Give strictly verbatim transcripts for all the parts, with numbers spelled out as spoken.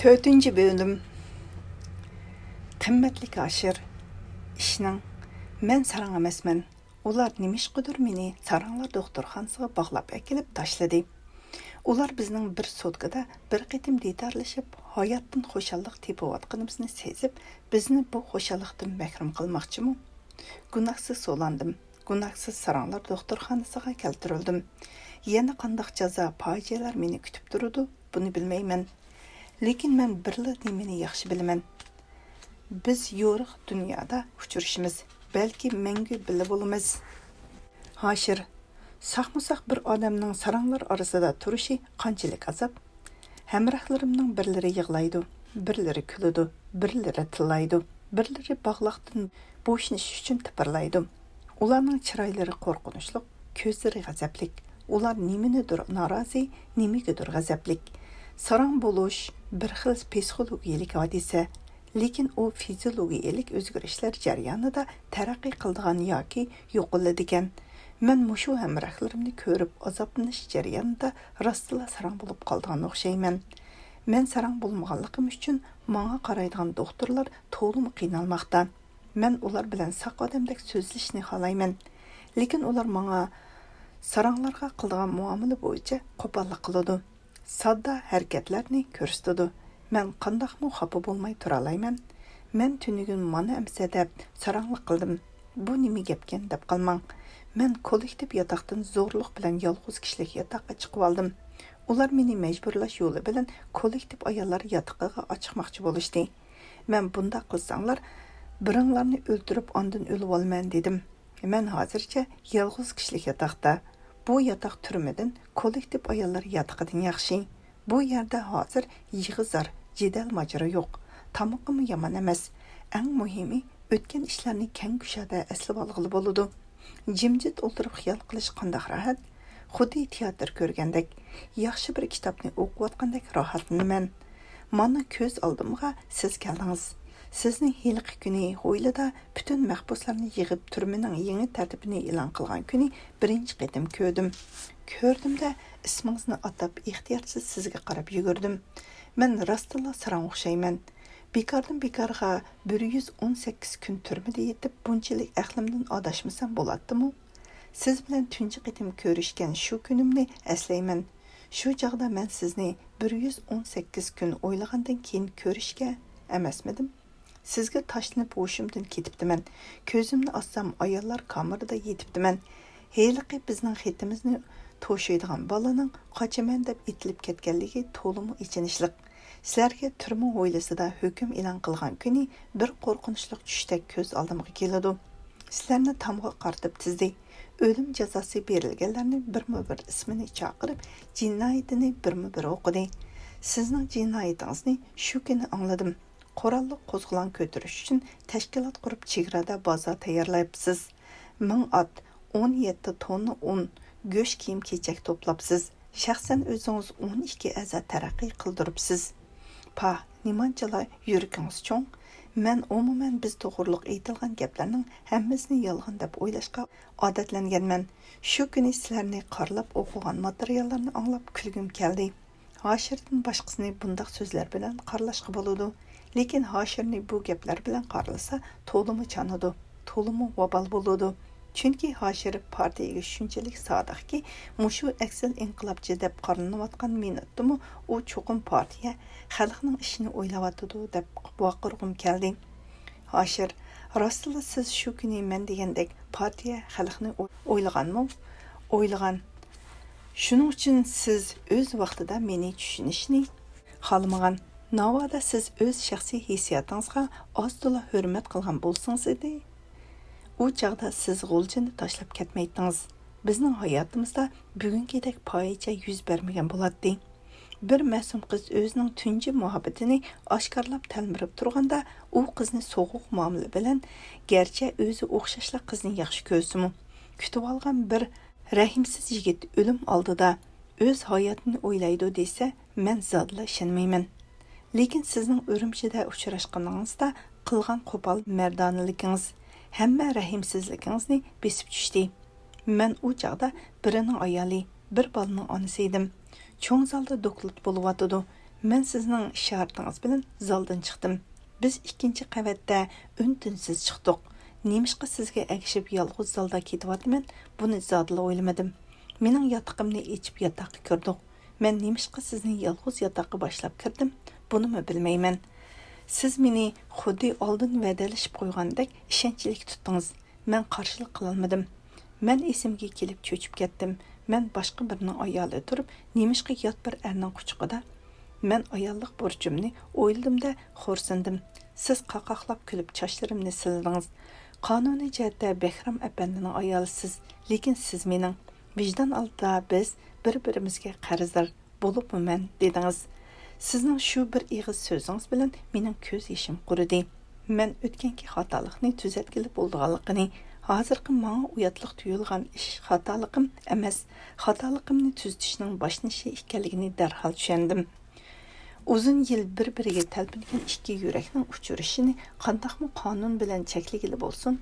تۆتىنچى بۆلۈم. قىممەتلىك ھاشىر، ئىشىنىڭ، مەن ساراڭ ئەمەسمەن. ئۇلار نېمىشقىدۇر مېنى ساراڭلار دوختۇرخانىسىغا باغلاپ ئەكېلىپ تاشلىدى. ئۇلار بىزنىڭ بىر سوتكىدا بىر قېتىم دىدارلىشىپ، ھاياتتىن خۇشاللىق تېپىۋاتقىنىمىزنى سېزىپ، بىزنى بۇ خۇشاللىقتىن مەھرۇم قىلماقچىمۇ؟ گۇناھسىز سولاندىم. گۇناھسىز ساراڭلار دوختۇرخانىسىغا كەلتۈرۈلدۈم. يەنە قانداق جازا، پاجىئەلەر مېنى كۈتۈپ تۇرىدۇ، بۇنى بىلمەيمەن. لېكىن مەن بىرلا نېمىنى ياخشى بىلىمەن. بىز يورۇق دۇنيادا ئۇچرىشىمىز، بەلكى مەڭگۈ بىللە بولىمىز. ھاشىر، ساقمۇ ساق بىر ئادەمنىڭ ساراڭلار ئارىسىدا تۇرۇشى قانچىلىك ئازاب! ھەمراھلىرىمنىڭ بىرلىرى يىغلايدۇ، بىرلىرى كۈلىدۇ، بىرلىرى تىللايدۇ، بىرلىرى باغلاقتىن بوشىنىش ئۈچۈن تىپىرلايدۇ. ئۇلارنىڭ چىرايلىرى قورقۇنچلۇق، كۆزلىرى غەزەپلىك. ئۇلار نېمىنىدۇر نارازى، نېمىگىدۇر غەزەپلىك. ساراڭ بولۇش بىر خىل پسىخولوگىيەلىك ھادىسە. لېكىن ئۇ فىزىيولوگىيەلىك ئۆزگىرىشلەر جەريانىدا تەرەققىي قىلىدىغان ياكى يوقىلىدىكەن. مەن مۇشۇ ھەمراھلىرىمنى كۆرۈپ ئازابلىنىش جەريانىدا راستلا ساراڭ بولۇپ قالىدىغان ئوخشايمەن. مەن ساراڭ بولمىغانلىقىم ئۈچۈن ماڭا قارايدىغان دوختۇرلار تولىمۇ قىينالماقتا. مەن ئۇلار بىلەن ساق ئادەمدەك سۆزلىشىشنى خالايمەن. لېكىن ئۇلار ماڭا ساراڭلارغا قىلىدىغان مۇئامىلە بويىچە قوپاللىق قىلىدۇ. ساددا ھەرىكەتلەرنى كۆرسىتىدۇ. مەن قانداقمۇ خاپا بولماي تۇرالايمەن؟ مەن تۈنۈگۈن مانا ئەمسە دەپ ساراڭلىق قىلدىم. بۇ نېمە گەپكەن دەپ قالماڭ. مەن كوللېكتىپ ياتاقتىن زورلۇق بىلەن يالغۇز كىشىلىك ياتاققا چىقىۋالدىم. ئۇلار مېنى مەجبۇرلاش يولى بىلەن كوللېكتىپ ئاياللار ياتىقىغا ئاچىقماقچى بولۇشتى. مەن بۇنداق قىلساڭلار، بىرىڭلارنى ئۆلتۈرۈپ ئاندىن ئۆلۈۋالىمەن دېدىم. مەن ھازىرچە يالغۇز كىشىلىك ياتاقتا. بۇ ياتاق تۈرمىدىن، كوللېكتىپ ئاياللار ياتىقىدىن ياخشى. بۇ يەردە ھازىر يىغا-زار، جېدەل-ماجىرا يوق. تامىقىمۇ يامان ئەمەس. ئەڭ مۇھىمى، ئۆتكەن ئىشلارنى كەڭ كۇشادە ئەسلىۋالغىلى بولىدۇ. جىمجىت ئولتۇرۇپ خىيال قىلىش قانداق راھەت! خۇددى تىياتىر كۆرگەندەك، ياخشى بىر كىتابنى ئوقۇۋاتقاندەك راھەتلىنىمەن. مانا كۆز ئالدىمغا سىز كەلدىڭىز. سىزنى ھېلىقى كۈنى ھويلىدا پۈتۈن مەھبۇسلارنى يىغىپ تۈرمىنىڭ يېڭى تەرتىپىنى ئېلان قىلغان كۈنى بىرىنچى قېتىم كۆردۈم. كۆردۈم-دە، ئىسمىڭىزنى ئاتاپ ئېھتىياتسىز سىزگە قاراپ يۈگۈردۈم. مەن راستتىنلا ساراڭ ئوخشايمەن. بىكاردىن بىكارغا بىر يۈز ئون سەككىز كۈن تۈرمىدە يېتىپ، بۇنچىلىك ئەقلىمدىن ئاداشمىسام بولاتتىمۇ؟ سىز بىلەن تۇنجى قېتىم كۆرۈشكەن شۇ كۈنۈمنى ئەسلەيمەن. شۇ چاغدا مەن سىزنى بىر يۈز ئون سەككىز كۈن ئويلىغاندىن كېيىن كۆرۈشكەن ئەمەسمىدىم؟ سىزگە تاشلىنىپ ھوشۇمدىن كېتىپتىمەن. كۆزۈمنى ئاچسام، ئاياللار كامېرىدا يېتىپتىمەن. ھېلىقى بىزنىڭ خېتىمىزنى توشۇيدىغان بالىنىڭ قاچىمەن دەپ ئېتىلىپ كەتكەنلىكى تولىمۇ ئېچىنىشلىق. سىلەرگە تۈرمە ھويلىسىدا ھۆكۈم ئېلان قىلغان كۈنى بىر قورقۇنچلۇق چۈشتەك كۆز ئالدىمغا كېلىدۇ. سىلەرنى تامغا قارىتىپ تىزدى. ئۆلۈم جازاسى بېرىلگەنلەرنى بىرمۇ بىر ئىسمىنى چاقىرىپ، جىنايىتىنى بىرمۇ بىر ئوقۇدى. سىزنىڭ جىنايىتىڭىزنى شۇ كۈنى ئاڭلىدىم. قوراللىق قوزغىلاڭ كۆتۈرۈش ئۈچۈن تەشكىلات قۇرۇپ، چېگرادا بازار تەييارلاپسىز. مىڭ ئات، ئون يەتتە توننا ئۇن، گۆش، كىيىم-كېچەك توپلاپسىز. شەخسەن ئۆزىڭىز ئون ئىككى ئەزا تەرەققىي قىلدۇرۇپسىز. پاھ، نېمانچىلا يۈرىكىڭىز چوڭ! مەن، ئومۇمەن، بىز توغرۇلۇق ئېيتىلغان گەپلەرنىڭ ھەممىسىنى يالغان دەپ ئويلاشقا ئادەتلەنگەنمەن. شۇ كۈنى سىلەرنى قارىلاپ، ئوقۇغان ماتېرىياللارنى ئاڭلاپ كۈلگۈم كەلدى. ھاشىردىن باشقىسىنى بۇنداق سۆزلەر بىلەن قارىلاشقا بولىدۇ. لېكىن ھاشىرنى بۇ گەپلەر بىلەن قارىلىسا، تولىمۇ چانىدۇ، تولىمۇ ۋابال بولىدۇ. چۈنكى ھاشىر پارتىيەگە شۇنچىلىك سادىقكى، مۇشۇ ئەكسىل ئىنقىلابچى دەپ قارىلىنىۋاتقان مىنۇتتىمۇ ئۇ چوقۇم پارتىيە، خەلقنىڭ ئىشىنى ئويلاۋاتىدۇ دەپ ۋارقىرىغۇم كەلدى. ھاشىر، راستلا سىز شۇ كۈنى مەن دېگەندەك پارتىيە، خەلقنى ئوي-، ئويلىغانمۇ؟ ئويلىغان. شۇنىڭ ئۈچۈن سىز ئۆز ۋاقتىدا مېنى چۈشىنىشنى خالىمىغان. ناۋادا سىز ئۆز شەخسىي ھېسسىياتىڭىزغا ئاز-تولا ھۆرمەت قىلغان بولسىڭىز ئىدى، ئۇ چاغدا سىز غۇلجىنى تاشلاپ كەتمەيتتىڭىز. بىزنىڭ ھاياتىمىزدا بۈگۈنكىدەك پاجىئە يۈز بەرمىگەن بولاتتى. بىر مەسۇم قىز ئۆزىنىڭ تۇنجى مۇھەببىتىنى ئاشكارىلاپ تەلمۈرۈپ تۇرغاندا، ئۇ قىزنى سوغۇق مۇئامىلە بىلەن، گەرچە ئۆزى ئوخشاشلا قىزنى ياخشى كۆرسىمۇ، كۈتۈۋالغان بىر رەھىمسىز يىگىت ئۆلۈم ئالدىدا ئۆز ھاياتىنى ئويلايدۇ دېسە، مەن زادىلا ئىشەنمەيمەن. لېكىن سىزنىڭ ئۈرۈمچىدە ئۇچراشقىنىڭىزدا قىلغان قوپال مەردانىلىكىڭىز ھەممە رەھىمسىزلىكىڭىزنى بېسىپ چۈشتى. مەن ئۇ چاغدا بىرىنىڭ ئايالى، بىر بالىنىڭ ئانىسى ئىدىم. چوڭ زالدا دوكلات بولۇۋاتىدۇ. مەن سىزنىڭ ئىشارىتىڭىز بىلەن زالدىن چىقتىم. بىز ئىككىنچى قەۋەتتە ئۈن-تىنسىز چىقتۇق. نېمىشقا سىزگە ئەگىشىپ يالغۇز زالدا كېتىۋاتىمەن، بۇنى زادىلا ئويلىمىدىم. مېنىڭ ياتىقىمنى ئېچىپ ياتاققا كىردۇق. مەن نېمىشقا سىزنى يالغۇز ياتاققا باشلاپ كىردىم، بۇنىمۇ بىلمەيمەن. سىز مېنى خۇددى ئالدىن ۋەدىلىشىپ قويغاندەك ئىشەنچلىك تۇتتىڭىز. مەن قارشىلىق قىلالمىدىم. مەن ئېسىمگە كېلىپ چۆچۈپ كەتتىم. مەن باشقا بىرىنىڭ ئايالى تۇرۇپ، نېمىشقا يات بىر ئەرنىڭ قۇچىقىدا؟ مەن ئاياللىق بۇرچۇمنى ئويلىدىم-دە، خورسۇندۇم. سىز قاقاقلاپ كۈلۈپ چاچلىرىمنى سىلىدىڭىز. قانۇنىي جەھەتتە بەھرام ئەپەندىنىڭ ئايالىسىز، لېكىن سىز مېنىڭ. ۋىجدان ئالدىدا بىز بىر-بىرىمىزگە قەرزدار، بولۇپمۇ مەن، دېدىڭىز. سىزنىڭ شۇ بىر ئېغىز سۆزىڭىز بىلەن مېنىڭ كۆز يېشىم قۇرۇدى. مەن ئۆتكەنكى خاتالىقنى تۈزەتكىلى بولىدىغانلىقىنى، ھازىرقى ماڭا ئۇياتلىق تۇيۇلغان ئىش خاتالىقىم ئەمەس، خاتالىقىمنى تۈزىتىشنىڭ باشلىنىشى ئىكەنلىكىنى دەرھال چۈشەندىم. ئۇزۇن يىل بىر-بىرىگە تەلپۈنگەن ئىككى يۈرەكنىڭ ئۇچرىشىشىنى قانداقمۇ قانۇن بىلەن چەكلىگىلى بولسۇن؟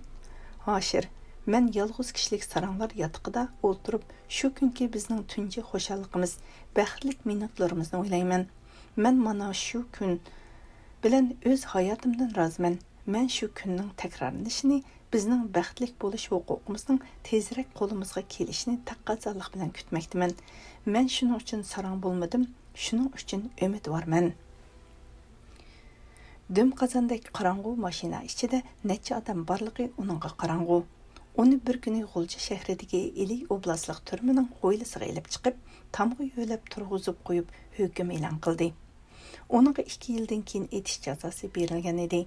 ھاشىر، مەن يالغۇز كىشىلىك ساراڭلار ياتىقىدا ئولتۇرۇپ، شۇ كۈنكى بىزنىڭ تۇنجى خۇشاللىقىمىز، بەختلىك مىنۇتلىرىمىزنى ئويلايمەن. مەن مانا شۇ كۈن بىلەن ئۆز ھاياتىمدىن رازىمەن. مەن شۇ كۈننىڭ تەكرارلىنىشىنى، بىزنىڭ بەختلىك بولۇش ھوقۇقىمىزنىڭ تېزرەك قولىمىزغا كېلىشىنى تەقەززالىق بىلەن كۈتمەكتىمەن. مەن شۇنىڭ ئۈچۈن ساراڭ بولمىدىم، شۇنىڭ ئۈچۈن ئۈمىدۋارمەن. دۈم قازاندەك قاراڭغۇ ماشىنا ئىچىدە نەچچە ئادەم بارلىقى ئۇنىڭغا قاراڭغۇ. ئۇنى بىر كۈنى غۇلجا شەھىرىدىكى ئىلى ئوبلاستلىق تۈرمىنىڭ ھويلىسىغا ئېلىپ چىقىپ، تامغا يۆلەپ تۇرغۇزۇپ قويۇپ، ھۆكۈم ئېلان قىلدى. ئۇنىڭغا ئىككى يىلدىن كېيىن ئېتىش جازاسى بېرىلگەن ئىدى.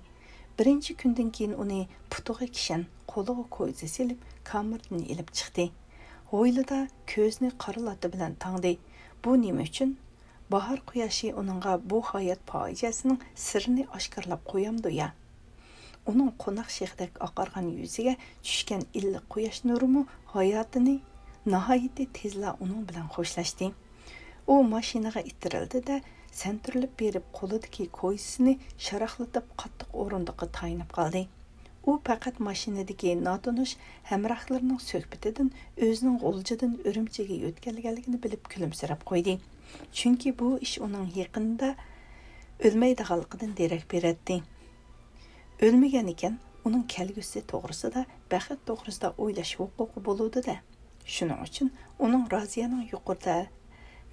بىرىنچى كۈندىن كېيىن ئۇنى پۇتىغا كىشەن، قولىغا كويزا سېلىپ، كامېردىن ئېلىپ چىقتى. ھويلىدا كۆزىنى قارا لاتا بىلەن تاڭدى. بۇ نېمە ئۈچۈن؟ باھار قۇياشى ئۇنىڭغا بۇ ھايات پاجىئەسىنىڭ سىرىنى ئاشكارىلاپ قويامدۇ يا؟ ئۇنىڭ قوناق شېخىدەك ئاقارغان يۈزىگە چۈشكەن ئىللىق قۇياش نۇرىمۇ ھاياتىنى ناھايىتى تېزلا ئۇنىڭ بىلەن خوشلاشتى. ئۇ ماشىنىغا ئىتتىرىلدى-دە، سەنتۈرۈلۈپ بېرىپ قولىدىكى كويزىسىنى شاراقلىتىپ قاتتىق ئورۇندۇققا تايىنىپ قالدى. ئۇ پەقەت ماشىنىدىكى ناتونۇش ھەمراھلىرىنىڭ سۆھبىتىدىن ئۆزىنىڭ غۇلجىدىن ئۈرۈمچىگە يۆتكەلگەنلىكىنى بىلىپ كۈلۈمسىرەپ قويدى. چۈنكى بۇ ئىش ئۇنىڭ يېقىندا ئۆلمەيدىغانلىقىدىن دېرەك بېرەتتى. ئۆلمىگەن ئىكەن، ئۇنىڭ كەلگۈسى توغرىسىدا، بەخت توغرىسىدا ئويلاش ھوقۇقى بولىدۇ-دە. شۇنىڭ ئۈچۈن ئۇنىڭ رازىيەنىڭ يۇقىرىدا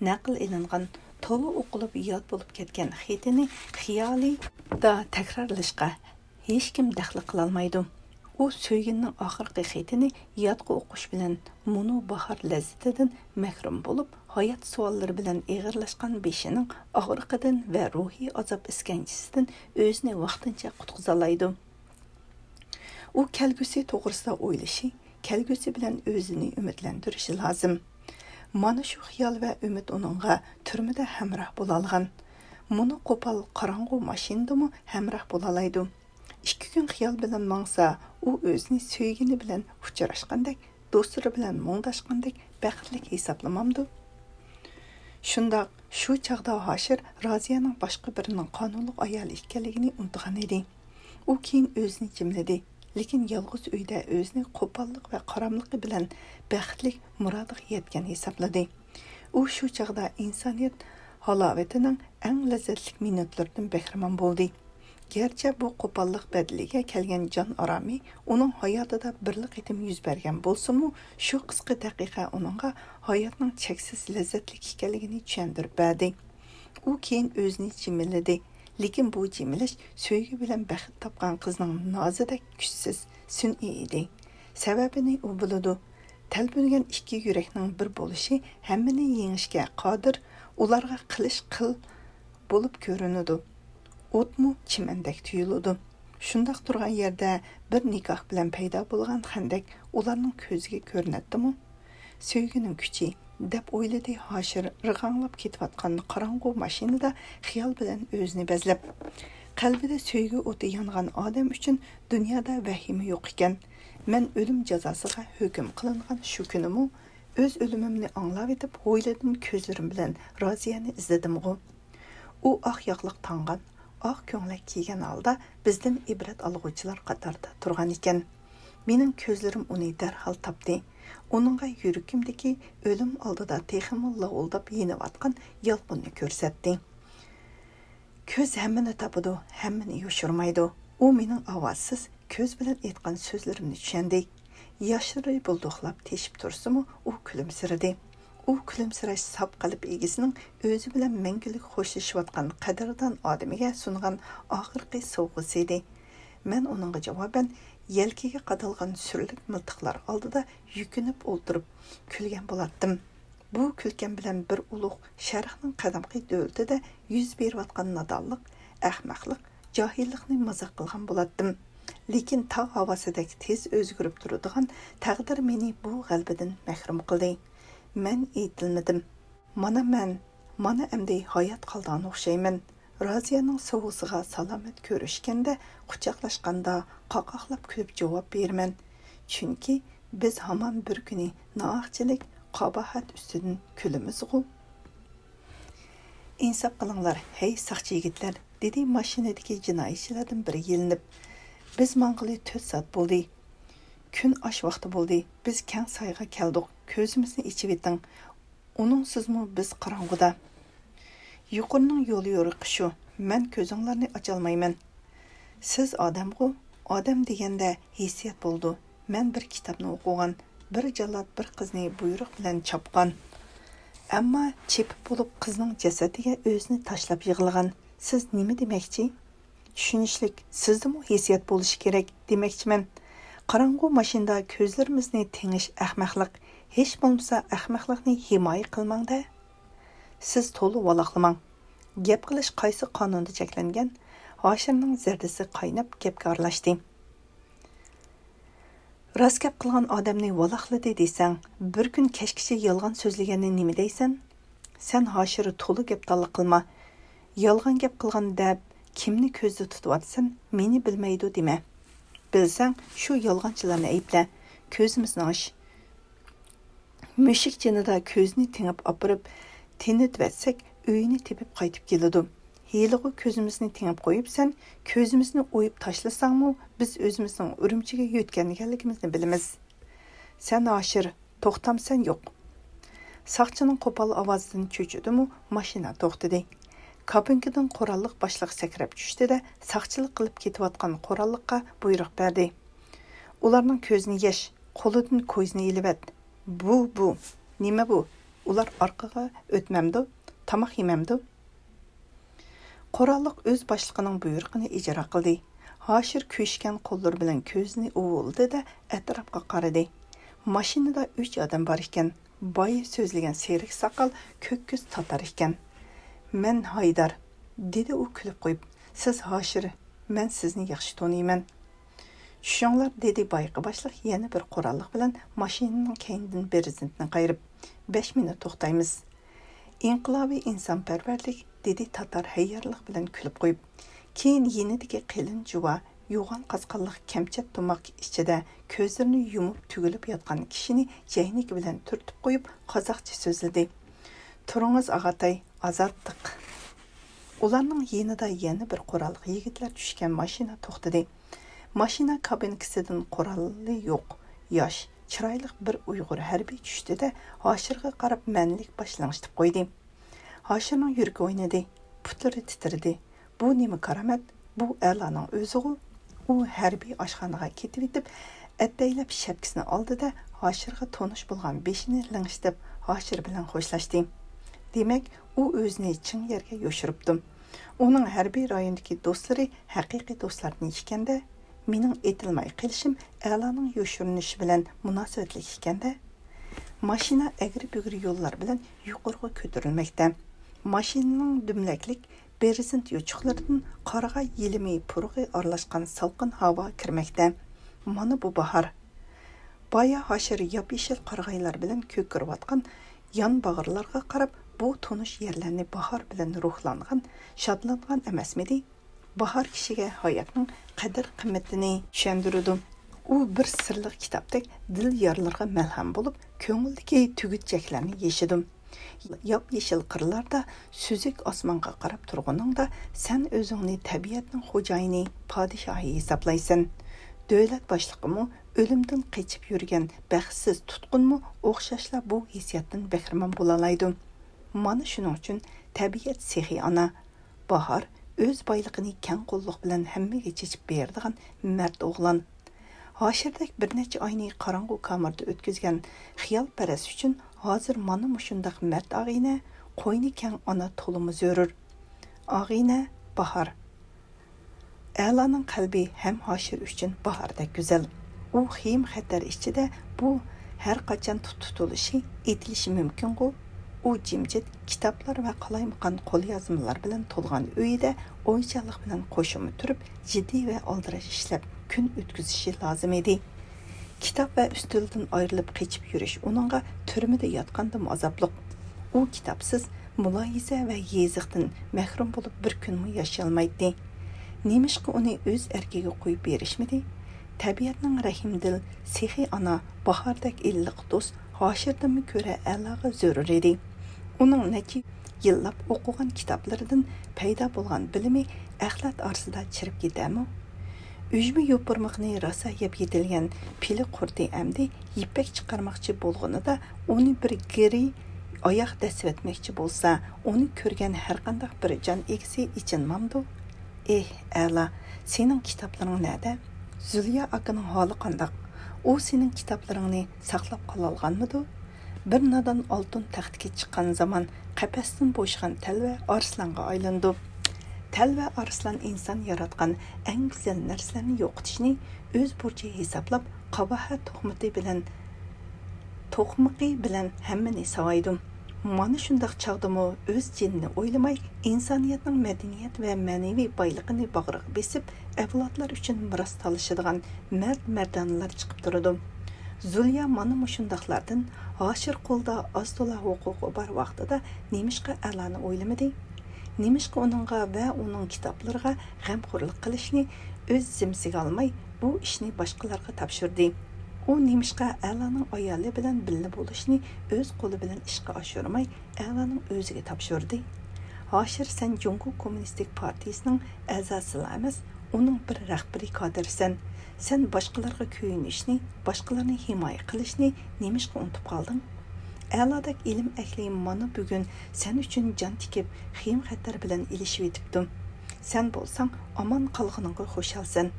نەقىل ئېلىنغان تولا ئوقۇلۇپ ياد بولۇپ كەتكەن خېتىنى خىيالىدا تەكرارلىشىغا ھېچكىم دەخلى قىلالمايدۇ. ئۇ سۆيگىنىنىڭ ئاخىرقى خېتىنى يادقا ئوقۇش بىلەن مۇنۇ باھار لەززىتىدىن مەھرۇم بولۇپ، ھايات سوئاللىرى بىلەن ئېغىرلاشقان بېشىنىڭ ئاغرىقىدىن ۋە روھىي ئازاب ئىسكەنجىسىدىن ئۆزىنى ۋاقتىنچە قۇتقۇزالايدۇ. ئۇ كەلگۈسى توغرىسىدا ئويلىشى، كەلگۈسى بىلەن ئۆزىنى ئۈمىدلەندۈرۈشى لازىم. مانا شۇ خىيال ۋە ئۈمىد ئۇنىڭغا تۈرمىدە ھەمراھ بولالىغان. مۇنۇ قوپال قاراڭغۇ ماشىنىدىمۇ ھەمراھ بولالايدۇ. ئىككى كۈن خىيال بىلەن ماڭسا، ئۇ ئۆزىنى سۆيگىنى بىلەن ئۇچراشقاندەك، دوستلىرى بىلەن مۇڭداشقاندەك بەختلىك ھېسابلىمامدۇ؟ شۇنداق، شۇ چاغدا ھاشىر رازىيەنىڭ باشقا بىرىنىڭ قانۇنلۇق ئايالى ئىكەنلىكىنى ئۇنتۇغان ئىدى. ئۇ كېيىن ئۆزىنى جىملىدى، لېكىن يالغۇز ئۆيدە ئۆزىنى قوپاللىق ۋە قاراملىقى بىلەن بەختلىك مۇرادىغا يەتكەن ھېسابلىدى. ئۇ شۇ چاغدا ئىنسانىيەت ھالاۋىتىنىڭ ئەڭ لەززەتلىك مىنۇتلىرىدىن بەھرىمەن بولدى. گەرچە بۇ قوپاللىق بەدىلىگە كەلگەن جان ئارامى ئۇنىڭ ھاياتىدا بىرلا قېتىم يۈز بەرگەن بولسىمۇ، شۇ قىسقا دەقىقە ئۇنىڭغا ھاياتنىڭ چەكسىز لەززەتلىك ئىكەنلىكىنى چۈشەندۈرۈپ بەردى. ئۇ كېيىن ئۆزىنى جىمىلىدى، لېكىن بۇ جىمىلىش سۆيگۈ بىلەن بەخت تاپقان قىزنىڭ نازىدەك كۈچسىز، سۈنئىي ئىدى. سەۋەبىنى ئۇ بىلىدۇ. تەلپۈنگەن ئىككى يۈرەكنىڭ بىر بولۇشى ھەممىنى يېڭىشكە قادىر، ئۇلارغا قىلىش قىل بولۇپ كۆرۈنىدۇ. ئوتمۇ چىمەندەك تۇيۇلىدۇ. شۇنداق تۇرغان يەردە بىر نىكاھ بىلەن پەيدا بولغان خەندەك ئۇلارنىڭ كۆزىگە كۆرۈنەتتىمۇ؟ سۆيگۈنىڭ كۈچى، دەپ ئويلىدى ھاشىر رىغاڭلاپ كېتىۋاتقان قاراڭغۇ ماشىنىدا خىيال بىلەن ئۆزىنى بەزلەپ. قەلبىدە سۆيگۈ ئوتى يانغان ئادەم ئۈچۈن دۇنيادا ۋەھىمە يوق ئىكەن. مەن ئۆلۈم جازاسىغا ھۆكۈم قىلىنغان شۇ كۈنىمۇ ئۆز ئۆلۈمۈمنى ئاڭلاۋېتىپ ھويلىدىن كۆزلىرىم بىلەن رازىيەنى ئىزلىدىمغۇ؟ ئۇ ئاق ياقلىق تاڭغان، ئاق كۆڭلەك كىيگەن ھالدا بىزدىن ئىبرەت ئالغۇچىلار قاتارىدا تۇرغان ئىكەن. مېنىڭ كۆزلىرىم ئۇنى دەرھال تاپتى. ئۇنىڭغا يۈرىكىمدىكى ئۆلۈم ئالدىدا تېخىمۇ لاۋۇلداپ يېنىۋاتقان يالقۇننى كۆرسەتتى. كۆز ھەممىنى تاپىدۇ، ھەممىنى يوشۇرمايدۇ. ئۇ مېنىڭ ئاۋازسىز، كۆز بىلەن ئېيتقان سۆزلىرىمنى چۈشەندى. ياشلىرى بۇلدۇقلاپ تېشىپ تۇرسىمۇ، ئۇ كۈلۈمسىرىدى. ئۇ كۈلۈمسىرەش ساپ قەلب ئىگىسىنىڭ ئۆزى بىلەن مەڭگۈلۈك خوشلىشىۋاتقان قەدىردان ئادىمىگە سۇنغان ئاخىرقى سوۋغىسى ئىدى. مەن ئۇنىڭغا جاۋابەن يەلكىگە قادالغان سۈرلۈك مىلتىقلار ئالدىدا يۈكۈنۈپ ئولتۇرۇپ كۈلگەن بولاتتىم. بۇ كۈلكەم بىلەن بىر ئۇلۇغ شەرقنىڭ قەدىمكى دۆلىتىدە يۈز بېرىۋاتقان نادانلىق، ئەخمەقلىق، جاھىللىقنى مازاق قىلغان بولاتتىم. لېكىن تاغ ھاۋاسىدەك تېز ئۆزگىرىپ تۇرىدىغان تەقدىر مېنى بۇ غەلىبىدىن مەھرۇم قىلدى. مەن ئېيتىلمىدىم. مانا مەن، مانا ئەمدى ھايات قالىدىغان ئوخشايمەن. رازىيەنىڭ سوۋغىسىغا سالامەت كۆرۈشكەندە، قۇچاقلاشقاندا قاقاقلاپ كۈلۈپ جاۋاب بېرىمەن. چۈنكى بىز ھامان بىر كۈنى نائەھلىچىلىك، قاباھەت ئۈستىدىن كۈلىمىزغۇ. ئىنساپ قىلىڭلار، ھەي ساقچى يىگىتلەر، دېدى ماشىنىدىكى جىنايەتچىلەردىن بىرى يېلىنىپ. بىز ماڭغىلى تۆت سائەت بولدى. كۈن ئاش ۋاقتى بولدى. بىز كەڭ سايغا كەلدۇق. كۆزىمىزنى ئېچىۋېتىڭ. ئۇنىڭسىزمۇ بىز قاراڭغۇدا. يۇقىرىنىڭ يول يورۇقى شۇ، مەن كۆزۈڭلارنى ئاچالمايمەن. سىز ئادەمغۇ؟ ئادەم دېگەندە ھېسسىيات بولىدۇ. مەن بىر كىتابنى ئوقۇغان، بىر جاللات بىر قىزنى بۇيرۇق بىلەن چاپقان. ئەمما چېپىپ بولۇپ قىزنىڭ جەسىتىگە ئۆزىنى تاشلاپ يىغلىغان. سىز نېمە دېمەكچى؟ چۈشىنىشلىك، سىزدىمۇ ھېسسىيات بولۇشى كېرەك دېمەكچىمەن. قاراڭغۇ ماشىنىدا كۆزلىرىمىزنى تېڭىش ئەخمەقلىق، ھېچ بولمىسا ئەخمەقلىقنى ھىمايە قىلماڭ-دە. سىز تولا ۋالاقلىماڭ. گەپ قىلىش قايسى قانۇندا چەكلەنگەن؟ ھاشىرنىڭ زەردىسى قايناپ گەپكە ئارىلاشتى. راست گەپ قىلغان ئادەمنى ۋالاقلىدى دېسەڭ، بىر كۈن كەچكىچە يالغان سۆزلىگەننى نېمە دەيسەن؟ سەن ھاشىر تولا گەپدانلىق قىلما. يالغان گەپ قىلغان دەپ كىمنى كۆزدە تۇتۇۋاتىسەن، مېنى بىلمەيدۇ دېمە. بىلسەڭ شۇ يالغانچىلارنى ئەيىبلە. كۆزىمىزنى ئاچ. مۈشۈك جېنىدا كۆزىنى تېڭىپ ئاپىرىپ تىنىتىۋەتسەك، ئۆيىنى تېپىپ قايتىپ كېلىدۇ. ھېلىغۇ كۆزىمىزنى تېڭىپ قويۇپسەن، كۆزىمىزنى ئويۇپ تاشلىساڭمۇ، بىز ئۆزىمىزنىڭ ئۈرۈمچىگە يۆتكەلگەنلىكىمىزنى بىلىمىز. سەن ھاشىر، توختامسەن يوق. ساقچىنىڭ قوپال ئاۋازىدىن چۆچۈدىمۇ، ماشىنا توختىدى. كابىنكىدىن قوراللىق باشلىق سەكرەپ چۈشتى-دە، ساقچىلىق قىلىپ كېتىۋاتقان قوراللىققا بۇيرۇق بەردى. ئۇلارنىڭ كۆزىنى يەش، قولىدىن كويزىنى ئېلىۋەت. بۇ، بۇ. نېمە بۇ؟ ئۇلار ئارقىغا ئۆتمەمدۇ؟ تاماق يېمەمدۇ؟ قوراللىق ئۆز باشلىقىنىڭ بۇيرۇقىنى ئىجرا قىلدى. ھاشىر كۆيۈشكەن قوللىرى بىلەن كۆزىنى ئۇۋۇلىدى-دە، ئەتراپقا قارىدى. ماشىنىدا ئۈچ ئادەم بار ئىكەن. بايا سۆزلىگەن سېرىق ساقال، كۆك كۆز تاتار ئىكەن. مەن ھايدار، دېدى ئۇ كۈلۈپ قويۇپ. سىز ھاشىر، مەن سىزنى ياخشى تونۇيمەن. چۈشۈڭلار، دېدى بايىقى باشلىق يەنە بىر قوراللىق بىلەن ماشىنىنىڭ كەينىدىن بىرېزېنتنى قايرىپ. بەش مىنۇت توختايمىز. ئىنقىلابىي ئىنسانپەرۋەرلىك، دېدى تاتار ھەييارلىق بىلەن كۈلۈپ قويۇپ. كېيىن يېنىدىكى قېلىن جۇۋا، يوغان قاسقانلىق كەمچەت تۇماق ئىچىدە كۆزلىرىنى يۇمۇپ تۈگۈلۈپ ياتقان كىشىنى جەينىكى بىلەن تۈرتۈپ قويۇپ، قازاقچە سۆزلىدى. تۇرۇڭىز، ئاغاتاي، ئازادتىق. ئۇلارنىڭ يېنىدا يەنە بىر قوراللىق يىگىتلەر چۈشكەن ماشىنا توختىدى. ماشىنا كابىنكىسىدىن قورالى يوق، ياش، چىرايلىق بىر ئۇيغۇر ھەربىي چۈشتى-دە، ھاشىرغا قاراپ مەنىلىك باش لىڭشىتىپ قويدى. ھاشىرنىڭ يۈرىكى ئوينىدى، پۇتلىرى تىترىدى. بۇ نېمە كارامەت؟ بۇ ئەلانىڭ ئۆزىغۇ. ئۇ ھەربىي ئاشخانىغا كېتىۋېتىپ، ئەتەيلەپ شەپكىسىنى ئالدى-دە، ھاشىرغا تونۇش بولغان بېشىنى لىڭشىتىپ، ھاشىر بىلەن خوشلاشتى. دېمەك، ئۇ ئۆزىنى چىڭ يەرگە يوشۇرۇپتۇ. ئۇنىڭ ھەربىي رايوندىكى دوستلىرى ھەقىقىي دوستلاردىن ئىكەن-دە، مېنىڭ ئېتىلماي قېلىشىم ئەلانىڭ يوشۇرۇنۇشى بىلەن مۇناسىۋەتلىك ئىكەن-دە. ماشىنا ئەگرى-بۈگرى يوللار بىلەن يۇقىرىغا كۆتۈرۈلمەكتە. ماشىنىنىڭ دۈملەكلىك بىرېزېنت يوچۇقلىرىدىن قارىغاي يېلىمى پۇرىقى ئارىلاشقان سالقىن ھاۋا كىرمەكتە. مانا بۇ باھار. بايا ھاشىر ياپيېشىل قارىغايلار بىلەن كۆكىرىۋاتقان يان باغرىلارغا قاراپ، بۇ تونۇش يەرلەرنى باھار بىلەن روھلانغان، شادلانغان ئەمەسمىدى؟ باھار كىشىگە ھاياتنىڭ قەدىر-قىممىتىنى چۈشەندۈرىدۇ. ئۇ بىر سىرلىق كىتابتەك دىل يارىلىرىغا مەلھەم بولۇپ، كۆڭۈلدىكى تۈگۈتچەكلەرنى يېشىدۇ. ياپيېشىل قىرلاردا سۈزۈك ئاسمانغا قاراپ تۇرغىنىڭدا، سەن ئۆزۈڭنى تەبىئەتنىڭ خوجايىنى، پادىشاھى ھېسابلايسەن. دۆلەت باشلىقىمۇ، ئۆلۈمدىن قېچىپ يۈرگەن بەختسىز تۇتقۇنمۇ ئوخشاشلا بۇ ھېسسىياتتىن بەھرىمەن بولالايدۇ. مانا شۇنىڭ ئۈچۈن تەبىئەت سېخىي ئانا. باھار ئۆز بايلىقىنى كەڭ قوللۇق بىلەن ھەممىگە چېچىپ بېرىدىغان مەرد ئوغلان. ھاشىردەك بىر نەچچە ئاينى قاراڭغۇ كامېردا ئۆتكۈزگەن خىيالپەرەس ئۈچۈن ھازىر مانا مۇشۇنداق مەرد ئاغىنە، قوينى كەڭ ئانا تولىمۇ زۆرۈر. ئاغىنە باھار. ئەلانىڭ قەلبى ھەم ھاشىر ئۈچۈن باھاردەك گۈزەل. ئۇ خېيىم-خەتەر ئىچىدە بۇ ھەر قاچان تۇت-، تۇتۇلۇشى، ئېتىلىشى مۇمكىنغۇ؟ ئۇ جىمجىت كىتابلار ۋە قالايمىقان قوليازمىلار بىلەن تولغان ئۆيىدە ئويچانلىق بىلەن قوشۇمى تۇرۇپ، جىددىي ۋە ئالدىراش ئىشلەپ كۈن ئۆتكۈزۈشى لازىم ئىدى. كىتاب ۋە ئۈستىلىدىن ئايرىلىپ قېچىپ يۈرۈش ئۇنىڭغا تۈرمىدە ياتقاندىمۇ ئازابلىق. ئۇ كىتابسىز، مۇلاھىزە ۋە يېزىقتىن مەھرۇم بولۇپ بىر كۈنمۇ ياشىيالمايتتى. نېمىشقا ئۇنى ئۆز ئەركىگە قويۇپ بېرىشمىدى؟ تەبىئەتنىڭ رەھىمدىل، سېخىي ئانا، باھاردەك ئىللىق دوست ھاشىردىنمۇ كۆرە ئەلاغا زۆرۈر ئىدى. ئۇنىڭ نەچچە يىللاپ ئوقۇغان كىتابلىرىدىن پەيدا بولغان بىلىمى ئەخلەت ئارىسىدا چىرىپ كېتەرمۇ؟ ئۈجمە يوپۇرمىقىنى راسا يەپ يېتىلگەن پىلە قۇرتى ئەمدى يىپەك چىقارماقچى بولغىنىدا، ئۇنى بىر گىرى ئاياغ دەسسىۋەتمەكچى بولسا، ئۇنى كۆرگەن ھەرقانداق بىر جان ئىگىسى ئېچىنمامدۇ؟ ئېھ، ئەلا، سېنىڭ كىتابلىرىڭ نەدە؟ زۇليا ئاكىنىڭ ھالى قانداق؟ ئۇ سېنىڭ كىتابلىرىڭنى ساقلاپ قالالىغانمىدۇ؟ بىر نادان ئالتۇن تەختكە چىققان زامان قەپەستىن بوشىغان تەلۋە ئارسلانغا ئايلىنىدۇ. تەلۋە ئارسلان ئىنسان ياراتقان ئەڭ گۈزەل نەرسىلەرنى يوقىتىشنى ئۆز بۇرچى ھېسابلاپ، قاباھەت تۇخمىتى بىلەن، توقمىقى بىلەن ھەممىنى ساۋايدۇ. مانا شۇنداق چاغدىمۇ ئۆز جېنىنى ئويلىماي، ئىنسانىيەتنىڭ مەدەنىيەت ۋە مەنىۋى بايلىقىنى باغرىغا بېسىپ، ئەۋلادلار ئۈچۈن مىراس تالىشىدىغان مەرد-مەردانىلەر چىقىپ تۇرىدۇ. زۇليا مانا مۇشۇنداقلاردىن ھاشىر قولدا ئاز-تولا ھوقۇقى بار ۋاقتىدا نېمىشقا ئەلانى ئويلىمىدى؟ نېمىشقا ئۇنىڭغا ۋە ئۇنىڭ كىتابلىرىغا غەمخورلۇق قىلىشنى ئۆز زىممىسىگە ئالماي، بۇ ئىشنى باشقىلارغا تاپشۇردى؟ ئۇ نېمىشقا ئەلانىڭ ئايالى بىلەن بىللە بولۇشنى ئۆز قولى بىلەن ئىشقا ئاشۇرماي، ئەلانىڭ ئۆزىگە تاپشۇردى؟ ھاشىر، سەن جۇڭگو كوممۇنىستىك پارتىيىسىنىڭ ئەزاسىلا ئەمەس، ئۇنىڭ بىر رەھبىرىي كادىرىسەن. سەن باشقىلارغا كۆيۈنۈشنى، باشقىلارنى ھىمايە قىلىشنى نېمىشقا ئۇنتۇپ قالدىڭ؟ ئەلادەك ئىلىم ئەھلى مانا بۈگۈن سەن ئۈچۈن جان تىكىپ، خېيىم-خەتەر بىلەن ئېلىشىۋېتىپتۇ. سەن بولساڭ ئامان قالغىنىڭغا خۇشالسەن.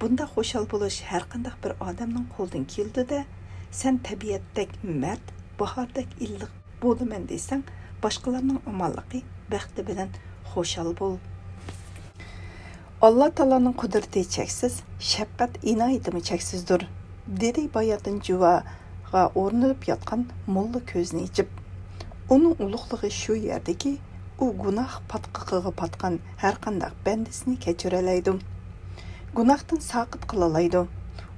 بۇنداق خۇشال بولۇش ھەرقانداق بىر ئادەمنىڭ قولىدىن كېلىدۇ-دە. سەن تەبىئەتتەك مەرد، باھاردەك ئىللىق بولىمەن دېسەڭ، باشقىلارنىڭ ئامانلىقى، بەختى بىلەن خۇشال بول. ئاللا تائالانىڭ قۇدرىتى چەكسىز، شەپقەت ئىنايىتىمۇ چەكسىزدۇر، دېدى باياتىن جۇۋاغا ئورىنىپ ياتقان موللا كۆزىنى ئېچىپ. ئۇنىڭ ئۇلۇغلۇقى شۇ يەردىكى، ئۇ گۇناھ پاتقىقىغا پاتقان ھەرقانداق بەندىسىنى كەچۈرەلەيدۇ. گۇناھتىن ساقىت قىلالايدۇ.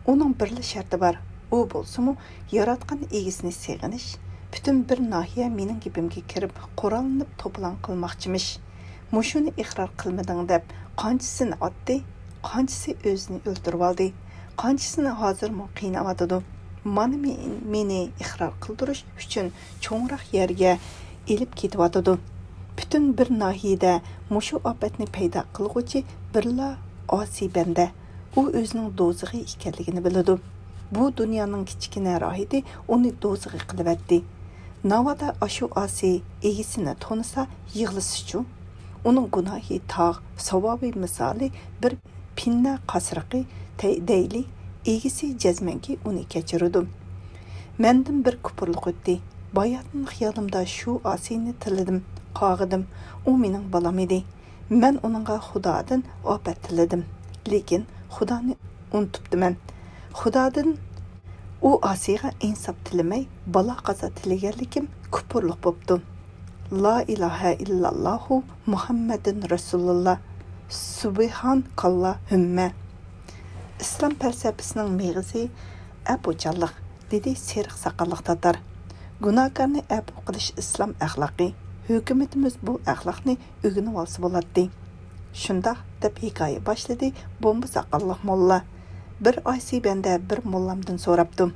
ئۇنىڭ بىرلا شەرتى بار، ئۇ بولسىمۇ ياراتقان ئىگىسىنى سېغىنىش، پۈتۈن بىر ناھىيە مېنىڭ گېپىمگە كىرىپ، قوراللىنىپ توپىلاڭ قىلماقچىمىش. مۇشۇنى ئىقرار قىلمىدىڭ دەپ، قانچىسىنى ئاتتى، قانچىسى ئۆزىنى ئۆلتۈرۈۋالدى، قانچىسىنى ھازىرمۇ قىيناۋاتىدۇ. مانا مې-، مېنى ئىقرار قىلدۇرۇش ئۈچۈن چوڭراق يەرگە ئېلىپ كېتىۋاتىدۇ. پۈتۈن بىر ناھىيىدە مۇشۇ ئاپەتنى پەيدا قىلغۇچى بىرلا ئاسىي بەندە. ئۇ ئۆزىنىڭ دوزىخى ئىكەنلىكىنى بىلىدۇ. بۇ دۇنيانىڭ كىچىككىنە راھىتى ئۇنى دوزىخى قىلىۋەتتى. ناۋادا ئاشۇ ئاسىي ئىگىسىنى تونۇسا يىغلىسىچۇ؟ ئۇنىڭ گۇناھى تاغ، ساۋابى مىسالى بىر پىننە قاسرىقى تەي-، دەيلى، ئىگىسى جەزمەنكى ئۇنى كەچۈرىدۇ. مەندىن بىر كۇپۇرلۇق ئۆتتى. باياتىن خىيالىمدا شۇ ئاسىينى تىللىدىم، قاغىدىم. ئۇ مېنىڭ بالام ئىدى. مەن ئۇنىڭغا خۇدادىن ئاپەت تىلىدىم. لېكىن خۇدانى ئۇنتۇپتىمەن. خۇدادىن ئۇ ئاسىيغا ئىنساپ تىلىمەي، بالا-قازا تىلىگەنلىكىم كۇپۇرلۇق بوپتۇ. لا ئىلاھە ئىللاللاھۇ مۇھەممەدۇن رەسۇلۇللا. سۇبھانەكاللاھۈممە. ئىسلام پەلسەپىسىنىڭ مېغىزى ئەپۇچانلىق، دېدى سېرىق ساقاللىق تاتار. گۇناھكارنى ئەپۇ قىلىش ئىسلام ئەخلاقى. ھۆكۈمىتىمىز بۇ ئەخلاقنى ئۆگىنىۋالسا بولاتتى. شۇنداق، دەپ ھېكايە باشلىدى بومبا ساقاللىق موللا. بىر ئاسىي بەندە بىر موللامدىن سوراپتۇ.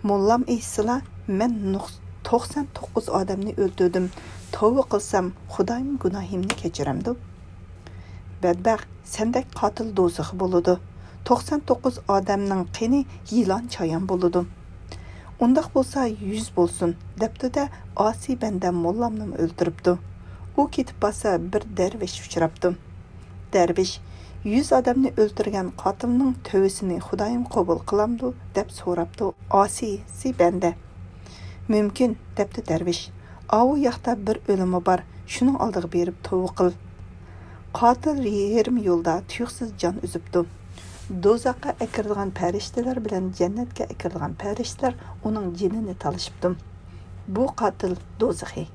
موللام ئېيتسىلا، مەن نۇق-، توقسان توققۇز ئادەمنى ئۆلتۈردۈم. توۋا قىلسام، خۇدايىم گۇناھىمنى كەچۈرەمدۇ؟ بەدبەخت، سەندەك قاتىل دوزىخى بولىدۇ. توقسان توققۇز ئادەمنىڭ قېنى يىلان چايان بولىدۇ. ئۇنداق بولسا يۈز بولسۇن، دەپتۇ-دە، ئاسىي بەندە موللامنىمۇ ئۆلتۈرۈپتۇ. ئۇ كېتىپ بارسا بىر دەرۋىش ئۇچراپتۇ. دەرۋىش، يۈز ئادەمنى ئۆلتۈرگەن قاتىلنىڭ تۆۋىسىنى خۇدايىم قوبۇل قىلامدۇ؟ دەپ سوراپتۇ ئاسىيسى بەندە. مۇمكىن، دەپتۇ دەرۋىش. ئاۋۇ ياقتا بىر ئۆلىمۇ بار، شۇنىڭ ئالدىغا بېرىپ توۋا قىل. قاتىل يېرىم يولدا تۇيۇقسىز جان ئۈزۈپتۇ. دوزاخقا ئەكىرىدىغان پەرىشتىلەر بىلەن جەننەتكە ئەكىرىدىغان پەرىشتىلەر ئۇنىڭ جېنىنى تالىشىپتۇ. بۇ قاتىل دوزىخى.